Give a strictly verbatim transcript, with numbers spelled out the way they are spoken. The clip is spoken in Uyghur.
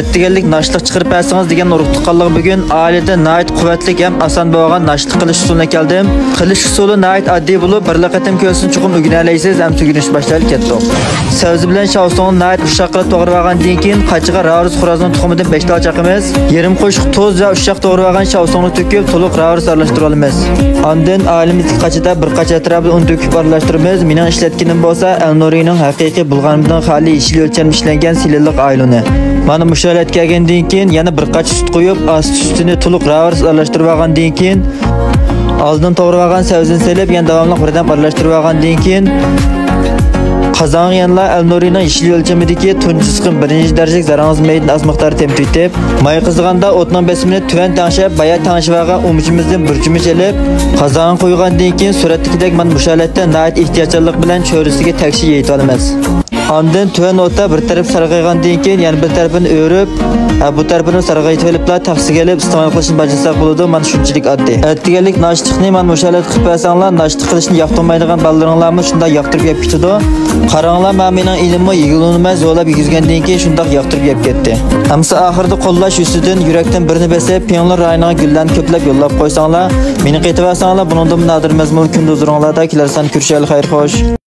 ئەتىگەنلىك ناشتىلىق چىقىرىپ بەرسىڭىز دېگەن ئۇرۇق تۇغقانلىقىم بۈگۈن ئائىلىدە ناھايىتى قۇۋۋەتلىك ھەم ئاسان بولغان ناشتىلىق قىلىش ئۇسۇلىنى ئەكەلدىم. قىلىش ئۇسۇلى ناھايىتى ئاددىي بولۇپ، بىرلا قېتىم كۆرسىڭىز چوقۇم ئۆگىنەلەيسىز ھەم ئۆگىنىش باشلايلى كەتتۇق. سەۋزە بىلەن شاۋسۇڭنى ناھايىتى ئۇششاق قىلىپ توغرىۋالغاندىن كېيىن، قاچىغا راۋرۇس خورازنىڭ تۇخۇمىدىن بەش تال چاقىمىز. يېرىم قوشۇق تۇز ۋە ئۇششاق توغرىۋالغان شاۋسۇڭنى تۆكۈپ، تولۇق راۋرۇس ئارىلاشتۇرۇۋالىمىز. ئاندىن ئائىلىمىزدىكى قاچىدا بىر قاچ ئەتراپىدا ئۇن تۆكۈپ ئارىلاشتۇرىمىز. مېنىڭ ئىشلەتكىنىم بولسا ئەلنۇرىنىڭ ھەقىقىي بۇلغانمىدىن خالىي يېشىل ئۆلچەمدە ئىشلەنگەن سېلىنلىق ئايلونى. مانا مۇشۇ ھالەتكە كەلگەندىن كېيىن يەنە بىر قاچ سۈت قۇيۇپ، ئاستى ئۈستىنى تولۇق راۋرۇس ئارىلاشتۇرۇۋالغاندىن كېيىن، ئالدىن توغرىۋالغان سەۋزىنى سېلىپ، يەنە داۋاملىق بىردەم ئارىلاشتۇرۇۋالغاندىن كېيىن، قازانغا يەنىلا ئەلنۇرىنىڭ يېشىل ئۆلچىمىدىكى تۇنجى سىقىم بىرىنچى دەرىجىلىك زاراڭزا مېيىدىن ئاز مىقداردا تېمىتىۋېتىپ، ماي قىزىغاندا ئوتنىڭ بېسىمىنى تۆۋەن تەڭشەپ، بايا تەڭشىۋالغان ئۇمىچىمىزدىن بىر چۆمۈچ ئېلىپ، قازانغا قۇيغاندىن كېيىن، سۈرەتتىكىدەك مانا مۇشۇ ھالەتتە ناھايىتى ئېھتىياتچانلىق بىلەن چۆرىسىگە تەكشى يېيىتىۋالىمىز. ئاندىن تۆۋەن ئوتتا بىر تەرەپ سارغايغاندىن كېيىن، يەنە بىر تەرىپىنى ئۆرۈپ، ھە، بۇ تەرىپىنى سارغايتىۋېلىپلا تەخسىگە ئېلىپ ئىستېمال قىلىشنى باشلىساق بولىدۇ. مانا شۇنچىلىك ئاددىي. ئەتىگەنلىك ناشتىلىقنى مانا مۇشۇ ھالەتتە قىلىپ بەرسەڭلار، ناشتا قىلىشنى ياقتۇرمايدىغان بالىلىرىڭلارمۇ شۇنداق ياقتۇرۇپ يەپ كېتىدۇ. قاراڭلار، مانا مېنىڭ ئىنىممۇ يېگىلى ئۇنىماي زورلاپ يېگۈزگەندىن كېيىن شۇنداق ياقتۇرۇپ يەپ كەتتى. ئەمسە ئاخىرىدا قوللاش يۈزىسىدىن يۈرەكتىن بىرنى بېسىپ، پىڭلىن رايونىغا گۈللەرنى كۆپلەپ يوللاپ قويساڭلار، مېنى قېتىۋالساڭلار، بۇنىڭدىنمۇ نادىر مەزمۇنلۇق كۈندە ھۇزۇرۇڭلاردا كېلەرسەن. كۆرۈشەيلى، خەير خوش.